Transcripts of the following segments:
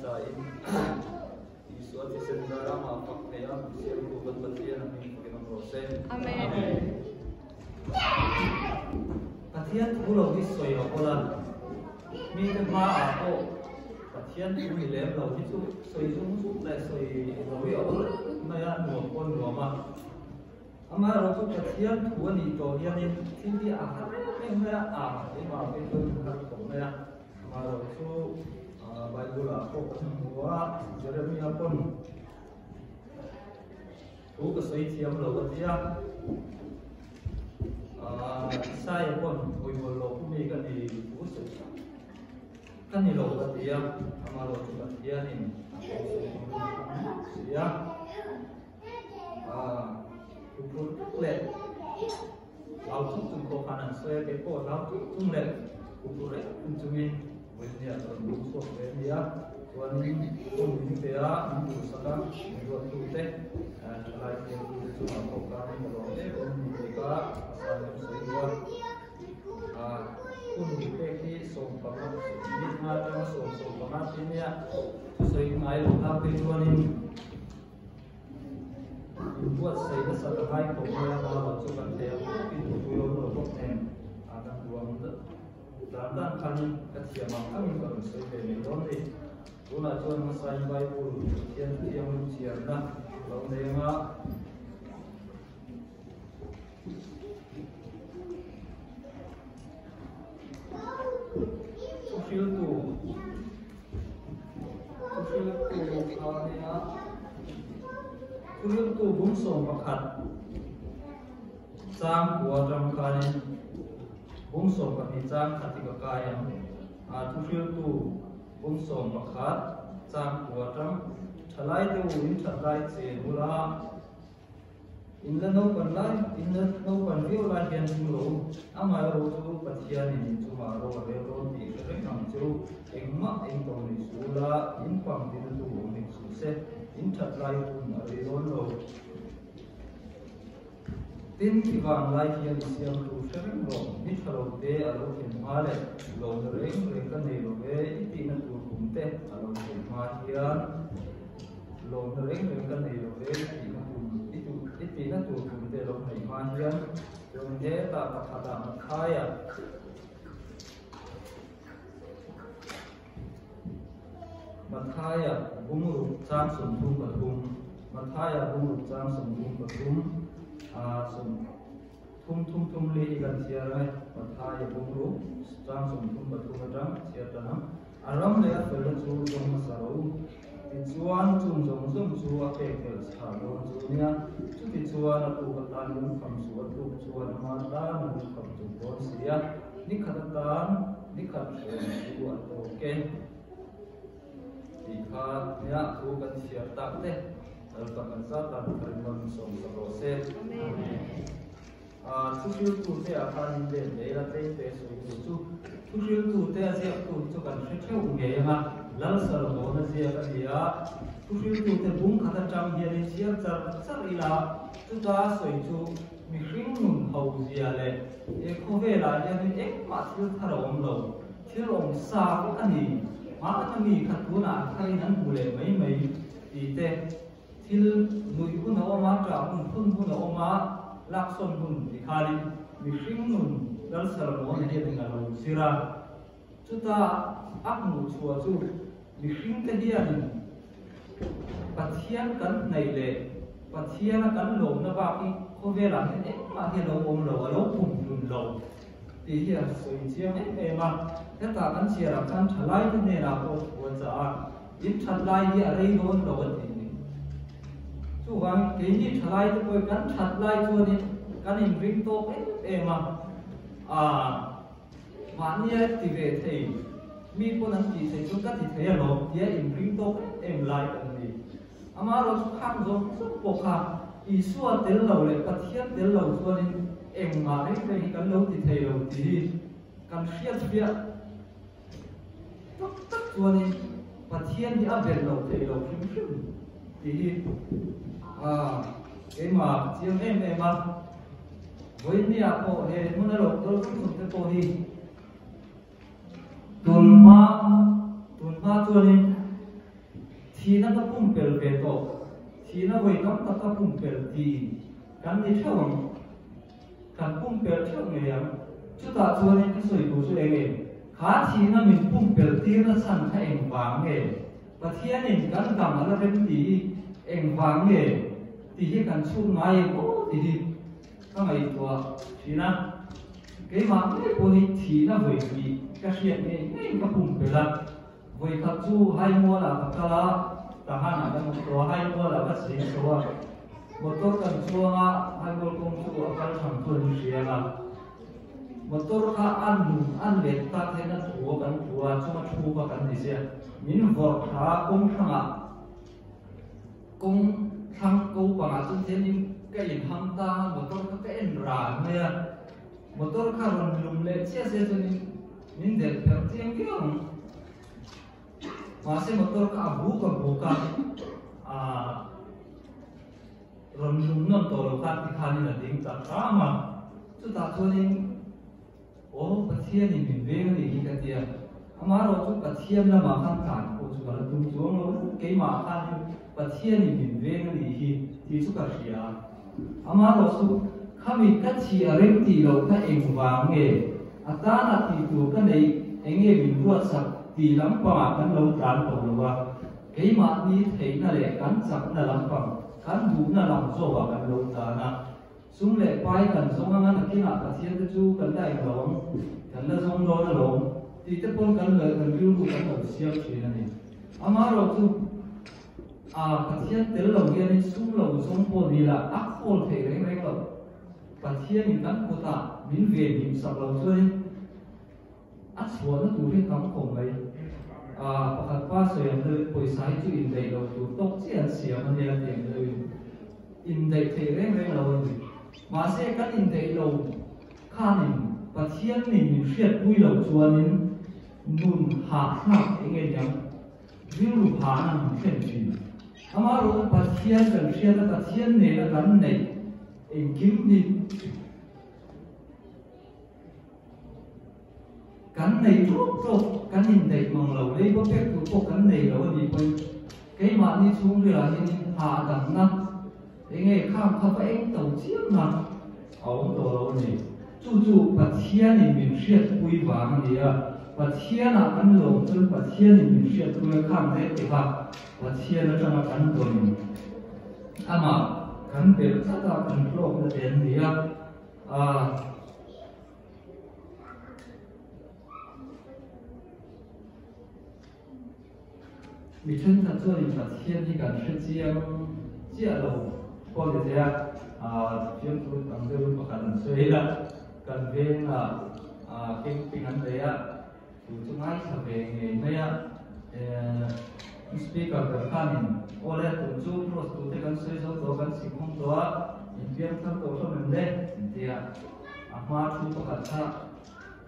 Hmasa in Isua thisen zar amah fak thei a, Siamtu kan Pathian a hming fakin awm rawh se. Amen. Pathian thu lo hi sawi a awl a, mite hmaah pawh Pathian thu ni lem lo hi chu sawi zung zung leh sawi lo hi a awl mai a, nuam pawh a nuam a. Amaherawh chu Pathian thu a nih tawh hianin thil hi a har em em mai a, a keimah phei chuan a har khawp mai a. Amaherawh chu Bible ah pawh kan hmu a, Jeremia pawn thu ka sawi thiam lo a ti a, Isaiah pawn hawihawl lo pu mi ka ni thu sawi ka ni lo a ti a, amaherawh chu Pathianin a thu sawi si a. Huphurh tak leh hlau chung chung pawh khan an sawi a, kei pawh hlau chung chung leh huphurh reng chung chungin vawinia ka rawn lung chhuak ve a ni a. Chuanin hun min pe a, min duhsak a, min ruattute, thalai thiamtute chungah pawh khanin ka lawm em em a ni tih kha hmasa in sawi duh a. Hun pek hi 15, minute nga atanga 15 tih a nia, thusawi ngai lo ta phei chuanin, Inbuatsaih nasa ka ngai khawp mai a, hma chu kan thei ang tawkin thupui awm lo bawk nen a kan duang dan dan khanin ka thiam ang angin ka rawn sawi ve mai dawn a ni. Tunah chuan hmasain Bible Pathian Thianghlim chhiarna lo nei anga Thuhriltu Thuhriltu kha nia Thuhriltu bung 11 chang kua atang khanin bung 12 chang khat hi ka kai ang. Thuhriltu bung 11 chang kua atang thalai te u in that lai chen ula. In la naupan lai, in la naupan viau lai hian hmu lo, amaherawh chu Pathianin in chungah ro a rel dawn tih hre reng ang che u. Engmah eng to ni suh ula, in pang dil tu awm hek suh se, in that lai hun a rei dawn lo. Tin, i vang lai hian i siamtu hre reng rawh, ni tha lo te a lo thlen hma leh lawmna reng reng ka nei lo ve i tihna tur kum te a lo thlen hma hian. Lawmna reng reng ka nei lo ve tihna kum i duh i tihna tur kum te lo hnaih hma hian rawn hetah pakhatah Mathaia Mathaia bungruk chang 33 Mathaia bungruk chang 33 a sawm thum thum thum li hi kan chhiar ang e Mathaia bungruk chang 33 atang chhiar tan ang a ram leh a felna chu zawng hmasa ro Tichuan, chung zawng zawng chu a pek belh chhah dawn chu nia. Chutichuan, a tuk atan lungkham chu a tluk chuan ama tan a lungkham tuk dawn si a, ni khat atan ni khat hrawn chu a tawk e. Tih kha nia thu kan chhiar tak te, Lalpa kan zat tan ka rinawm 10 sak rawh se. Thuhriltute ah khan in let leh ila tleite sawitu chu thuhriltute a ziaktu hi chu kan hre theuh ngei ang a, Lal Salomon a ziak a ni a, thuhriltute bung khat atang hian in chhiar char char ila chuta sawi chu mihring nun ho zia leh he khawvelah hianin engmah thil thar a awm lo, thil awm sa vek a ni, hmana mi kha tunah a tharin an hmu leh mai mai tih te. Thil nuih hun a awm a, ṭah hun, phun hun a awm a, laksawn hun ti khalin mihring nun Lal Salomon hianin a lo zir a. Chuta a hmuh chhuah chu mihringte hianin Pathian kan hnaih leh Pathiana kan lawmna bak hi khawvelah hian engmah hi a lo awm lo, a lo pumhlun lo tih hi a sawi chiang em em a. Hetah kan chhiarah khan ṭhalaite hnenah pawh thu a chah a. In that lai hi a rei dawn lo a ti ni. Chuvang keini thalai te pawhin kan that lai chuanin kan inring tawk em em a, aah mahnia ti ve thei mi pawn an tih theih chuan ka ti thei alawm tia inring tawk em em lai kan ni. Amaherawh chu khang zawng zawng pawh kha Isua tel lo leh Pathian tel lo chuanin engmah reng reng hi kan lo ti thei lo tih hi kan hriat hriat. Tak tak chuanin Pathian hi a belh loh theih loh hrim hrim tih hi keimah ka chiang em em a. Vawiinniah pawh he hmun a lo kal zung zung te pawh hi tunhma tunhma chuanin. Thihna ka pumpelh ve tawh, thihna vawi tam tak ka pumpelh ti kan ni theuh ang. Kan pumpelh theuh ngei ang. Chutah chuanin ka sawi tur chu eng em? Kha thihna min pumpelh tirna chhan kha engvang nge? Pathianin kan dam a la rem ti hi engvang nge tih hi kan chhut ngai em aw tih hi ka ngaihtuah thin a. Keimah ngei pawh hi thihna vawi hnih ka hriat ngei ngeiin ka pumpelh a. Vawikhat chu Haimualah ka kal a, Tahanah kan awm tawh a, Haimualah ka cheng chho a. Motor kan chuang a, Haimual kawng chu a kal thang chu an hria a. Motor kha a nun a let tak hian a thu a kan thu a, chunga thu kha kan ni sia. Min vawrh thla a, kawng thlangah kawng thlang ko pangah chuan thianin ka inham tang a, motor kha ka en ran mai a. Motor kha rawn lum leh chiah se chuanin min delh pherh chiang viau ang. Mahse motor kha a buk a buk a, aah rawn lum nawn tawh lo kha tikhanin a ding tak hram a. Chutah chuanin aw Pathianin min veng a nih hi ka ti a. Amaherawh chu Pathian lamah khan tlan pawh chu ka la tum chuang lo. Keimah khanin Pathianin min veng a nih hi tih chu ka hria a. Amaherawh chu khami ka thih a rem tih loh kha engvang nge? A tana tih tur ka neih eng nge min ruatsak tih lampangah kan lo tlan tawh lo a, keimahni theihna leh kan chakna lampang, kan duhna lam zawkah kan lo tlan a. Sum leh pai kan zawng anga nakinah Pathian te chu kan la eng lo ang, kan la zawng dawn alawm tih te pawn kan lo kan rilru kan lo siam thin a ni. Amaherawh chu a Pathian tel lo hianin sum lo zawng pawh ni la a khawl theih reng reng lo. Pathianin kan kutah min ve hlim sak lo chuanin a chhuahna tur hi tam khawp mai. Pakhat pa sawi ang deuhin pawisa hi chu indaih lo tur tawk chiah an siam a nia tih ang deuhin indaih theih reng reng lo a ni. Mahse kan indaih lo khanin Pathianin min hriatpui lo chuanin nun hahthlak eng nge niang? Rilru hahna min thlen thin. Amaherawhchu Pathian kan hriat a, Pathian nena kan neih engkim hi kan nei tawp tawp, kan indaih mang lo, leiba pek tur pawh kan nei lo a nih pawhin keimahni chhungrilah hianin hahdamna enge khang kha va eng to chiamna a awm tawh lo a ni. Chu chu Pathianin min hriatpui vang a ni a, Pathianah kan lawm chuan Pathianin min hriatpui a khang zel ti kha Pathian atanga kan dawn amah kan belh tlat a, kan hlawkna te an ni a. Aaa. Mi thenkhat chuanin Pathian hi kan hre chiang chiah lo pawh ni thei a, fiamthu tam deuhin pakhat an sawi a, kan vengah camping an nei a, chu chu ngaithla ve ngei mai a, speaker ber khanin aw le tun chu cross tute kan sawi zo tawh kan chhim hawng tawh a, infiam thar tawh hlawm em le? an ti a, a hma thu pakhat kha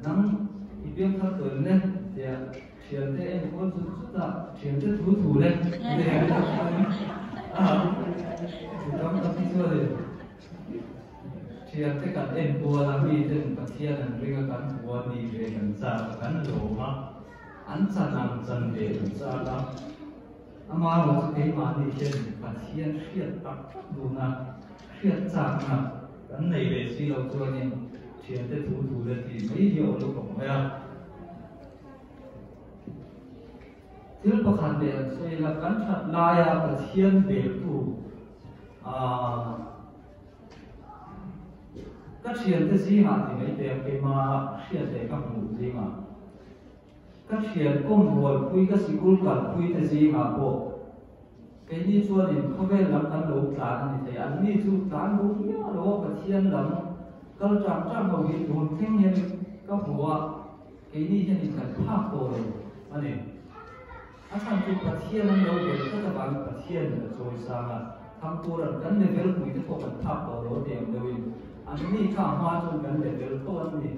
nang i piang thar tawh em le? an ti a. Thiante enkawl zut zut a, thiante thu thu le a tam tak hi chuanin thiante kan enkual a, miten Pathian an ring a, kan hmu a, ni ve kan chak a, kan lawm a, an chan ang chan ve kan chak a, amaherawh chu keimahni hian Pathian hriat tak tak duna hriat chakna kan nei ve si lo chuanin thiante thu thu le tih mai hi a aw lutuk mai a. Thil pakhat leh an sawi la, kan that laia Pathian beltu ka thiante zingah ti mai teh ang keima hriat leh ka hmuh zingah ka thian kawm rualpui ka sikul kalpui te zingah pawh keini chuanin khawvel lam kan lo tlan a ni thei, anni chu tlan bo miah lo a Pathian lam kal tang tang ho hi tun thleng hian ka hmu a. Keini hian in kan phak tawh lo a ni. A chhan chu Pathian an lo belh tlat avangin Pathian in a chawi sang a, thang turan kan level pui te pawh kan phak tawh lo a ti ang deuhin anni kha a hma chuan kan level tho an ni.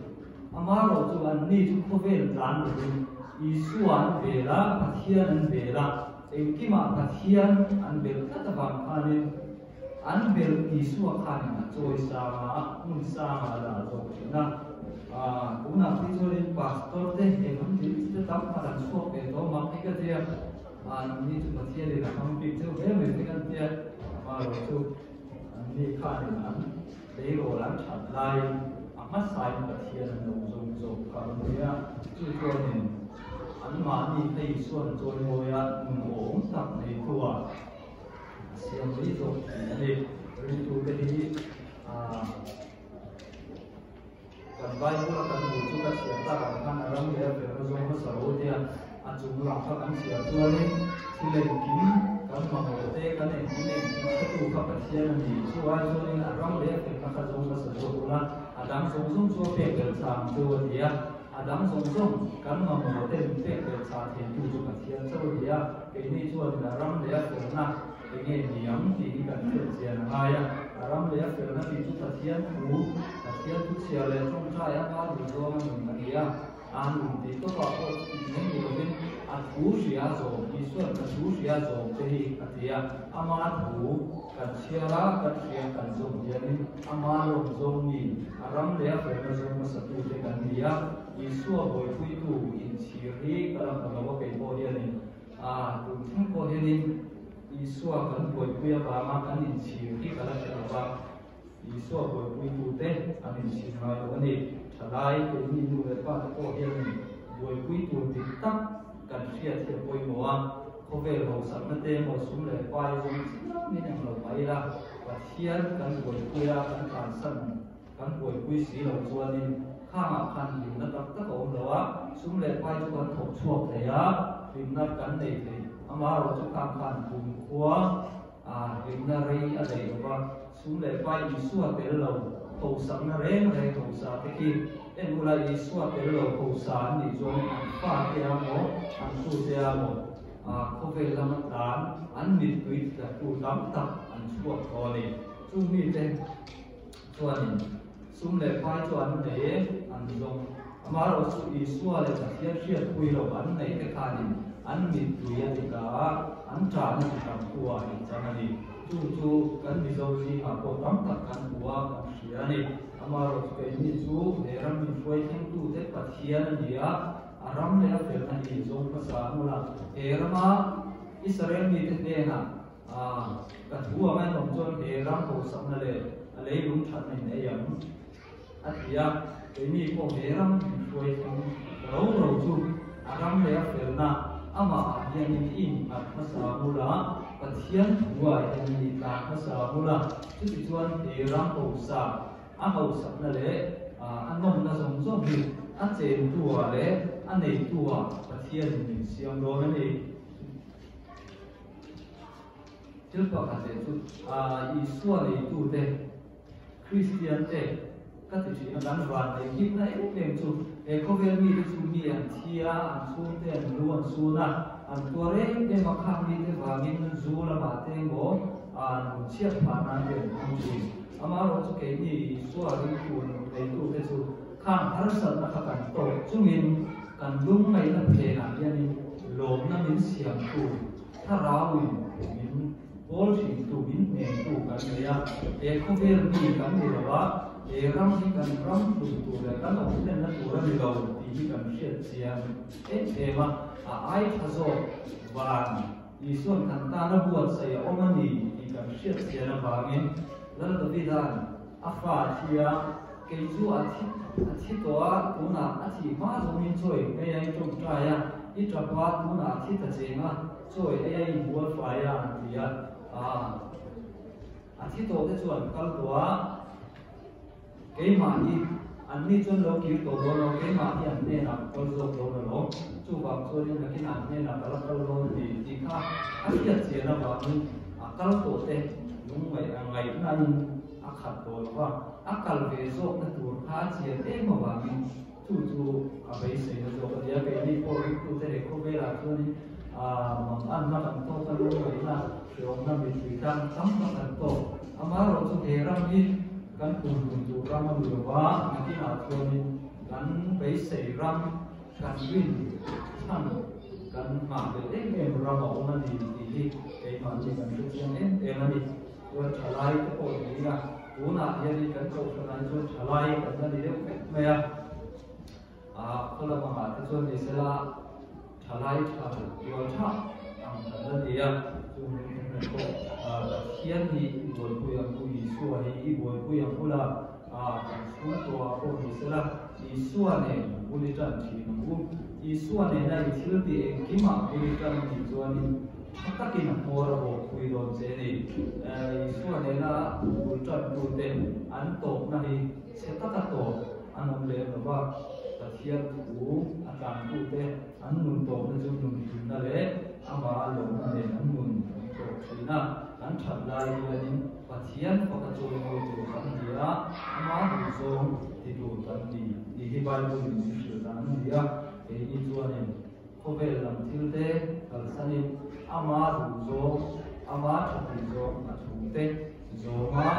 Amaherawh chu anni chu khawvel tlan lovin Isua an bel a, Pathian an bel a, engkimah Pathian an belh tlat avang khanin an belh Isua khanin a chawi sang a, hmun sangah a dah zawk thin a. Tunah phei chuanin pastor te evangelist te tam tak an chhuak ve tawh mak hi ka tia. Nangni chu Pathianin a hmang bik deuh hle mai te kan tia. Amaherawhchu anni khanin an tleirawl an that laiin a hmasain Pathian an lo zawng zawk kha a nia. Chu chuanin anmahni phei Isuan chawimawia nun awm tak neitu-a a siam mai zawk thin a ni. Ringtute hi Kan Bible a kan hmuh chu ka chhiar tak ang khan a ram leh a felna zawng hmasa lo tia a chung lam kha kan chhiar chuanin thil engkim kan mamawh te kan engkim engkim hretu kha Pathian a ni. Chu ai chuanin a ram leh a felna kha zawng hmasa zawk ula a dang zawng zawng chu a pek belh chang chu a ti a. A dang zawng zawng kan mamawh te min pek belh chah theitu chu Pathian chauh a ni a. Keini chuanin a ram leh a felna Enge niang tih hi kan hriat chian a ngai a, a ram leh a felna tih chu Pathian thu, Pathian thu chhia leh tawngtai anga duh zawng a nun a ni a, a nun tih tawpah pawh tih mai ni lovin a thu hria zawm, Isua'n ka thu hria zawm te hi a ti a, ama thu kan chhiar a, kan hria kan zawm hianin ama lawm zawng mi, a ram leh a felna zawng hmasatute kan ni a, Isua buaipuitu inchhir hi ka la hmu lo a kei pawh hianin. A, tun thleng pawh hianin Isua kan buaipui avanga kan inchhir hi ka la hre lo va, Isua buaipuitute an inchhir ngai lo a ni. Thalai, keini nu leh pa te pawh hianin buaipui tur dik tak kan hriat hi a pawimawh a, khawvel hausakna te emaw sum leh pai zawng chiang min eng lo mai ila, Pathian kan buaipui a, kan tlansan kan buaipui si lo chuanin khangah khan hlimna tak tak a awm lo a, sum leh pai chu kan thawk chhuak thei a, hlimna kan nei thei. Amaherawh chu khang khan kum khua hlimna rei a daih lo va, sum leh pai Isua tel lo hosakna reng reng hosa te khi en ula Isua tel lo hosa an nih chuanin an fate a maw, an tute a maw khawvel lama tlan an mittui thlatu tam tak an chhuak tawh a ni. Chu mite. Chuanin sum leh pai chu an nei e, an zawng. Amaherawh chu Isua leh Pathian hriatpui loh an neih te khanin an mittui a ti ta a, an ṭahna ti tam tu ah in chang a ni. Chu chu kan Mizo zingah pawh tam tak kan hmu a, kan hria a ni. Amaherawh chu keini chu he ram min hruai thlengtute Pathian a ni a, a ram leh a felna hi zawng hmasa a hmul a. He rama Israel mite hnenah A, ka thu a ngaihawm chuan he ram hausakna leh a leilung thatna in ei ang, a ti a. Keini pawh he ram min hruai thleng ro ro chu a ram leh a felna amah ah hianin i innghat hmasa hmul a, Pathian thuah hianin i tlan hmasa hmul a, chutichuan he ram hausa a hausakna leh a nawmna zawng zawng hi a chentu-ah leh a neitu-ah Pathianin min siam dawn a ni. Thil pakhat leh chu Isua neitute, Kristian te ka ti thin a, kan van nei hipna em em chu he khawvel mite chu mi an thi a, an chhungte an lu an sun a, an tuar em em a, khang mite vangin zu lamah te emaw nun chhiat phah nan te an hmang thin. Amaherawh chu keini Isua ringtu neitute chu Khang harsatna kha kan tawk chungin kan lungngaihna phenah hianin lawmna min siamtu, thlarauin min pawl thintu, min hnentu kan nei a. He khawvel mi kan ni lo a, he ram hi kan ram hlun tur leh kan awm hlenna tur a ni lo tih hi kan hriat chiang em em a. A ai tha zawk van Isuan kan tana buatsaih a awm a ni tih kan hriat chian avangin Lal Davida'n a fa thi a, Kei chu a thi a thi tawh a, tunah a thih hma zawngin chawi ei a i tawngtai a, i tap a, tunah a thi ta cheng a, chawi ei a i bual fai a an ti a, aah a thi tawh te chuan kal tawh a, keimah hi anni chuan lo kir tawh dawn lo, keimah hi an hnenah ka kal zawk dawn alawm, chuvang chuanin nakin an hnenah ka la kal dawn a ni tih kha a hriat chian avangin a kal tawh te lungngaih a ngaihnain a khat tawh lo va, a kal ve zawkna tur kha a chian em avangin chu chu a beiseina zawk a ni a. Keini pawh ringtute leh khawvelah chuanin manganna kan tawk a, lungngaihna, hreawmna, mittui tan tam tak kan tawk. Amaherawh chu he ram hi kan kumhlun tur ram a ni lo va, nakinah chuanin kan beisei ram, kan rin chhan, kan nghah leh em em ram a awm a ni tih hi keimahni kan hrechiang em em a ni. Chuan thalai te pawh ni ila, tunah hianin kan kohhranah hi chuan thalai kan la ni deuh vek mai a. A khaw lam angah te chuan ni sela thalai tha tual tha ang kan la ni a, chung rin pawh Pathian hi i buaipui ang u, Isua hi i buaipui ang u la, kan chhungkua pawh ni sela Isua nen bul i tan thin ang u. Isua nena i thil tih engkimah bul i tan nih chuanin tha takin a hmawr a bawk phui dawn che a ni. Isua nena bul tantute an tawpna hi chhe taka tawp an awm lem lo va, Pathian thu a tlantute an nun tawpna chu nun hlimna leh amah a lawmna nen an nun an tawp thin a. Kan that lai hianin Pathian faka chawimawi tur kan ni a, ama duhzawng ti tur kan ni tih hi Bible-in min hrilh dan a ni a. Keini chuanin khawvel lam thilte kalsanin ama duhzawng, ama thatih zawng a chhungte zawnga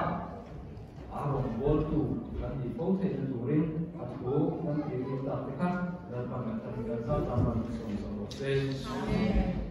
a rawngbawltu kan nih fo theihna turin a thu kan tih rin tak te kha Lalpan kan tan zat zat a min sawm sak rawh se. Amen.